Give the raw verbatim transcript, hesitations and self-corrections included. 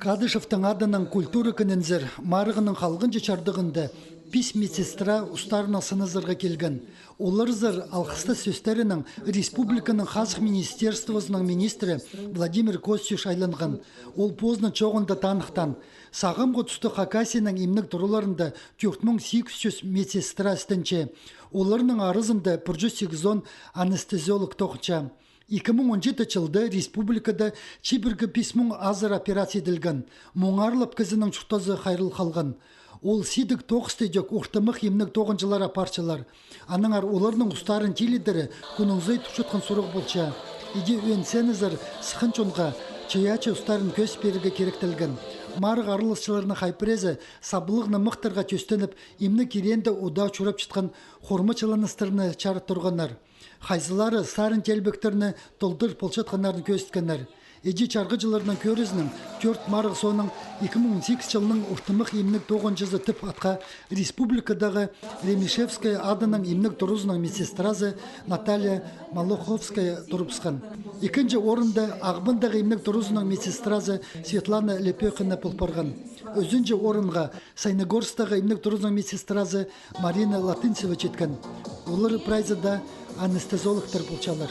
Кадышевтің адынаң культура кінінзер марығның халғанҷы чардығында пис медсестра устарынаң сыназарға килген. Оларзар алғыстас сӧстерінең республиканың хазых министерствозының министрі Владимир Костюш айланған. Ол позының чооғында таныхтаан: сағамғы туста Хакасияның имнег тураларында тӧрт муң сигіс чӱс медсестра істенче. Оларның аразында пір чӱс сигізон анестезиолог тоғынча. Ікі муң он читі чылда республикада чибіргі пис муң азыра операция иділген. Муңарлап кізінің чуртазы хайрыл халған. Ол сидік тоғыс тидек ортымах имнег тоғынҷылар апарчалар. Аннаңар оларның устарын тилідері кӱннің сай турчатхан сурығ полча. Іди ӧӧн сценазар сыххан чонға чайаачы устарын кӧзіт пирерге киректелген. Марығ араласчыларының хай пірезі саблығны мыхтарға тӧстеніп, имнег киреенде удаа чурапчатхан хормачыланыстарны чарыт турғаннар. Хайзылары сарын теелбектерні толдыр полчатханнарын кӧзіткеннер. Іди чарғыҷыларның кӧрізінең, тӧрт марығ соонаң ікі муң он сигіс чылның ортымах имнег тоғынҷызы тіп атха республикадағы Ремишевская адынаң имнег туразының медсестразы Наталья Малаховская турыбысхан. Ікінҷі орында Ағбандағы имнег туразының медсестразы Светлана Лепехина пол парған. Ӱзінҷі орынға Саяногорсктағы имнег туразының медсестразы Марина Латынцева читкен. Олар прайзы даа анестезиологтар полчалар.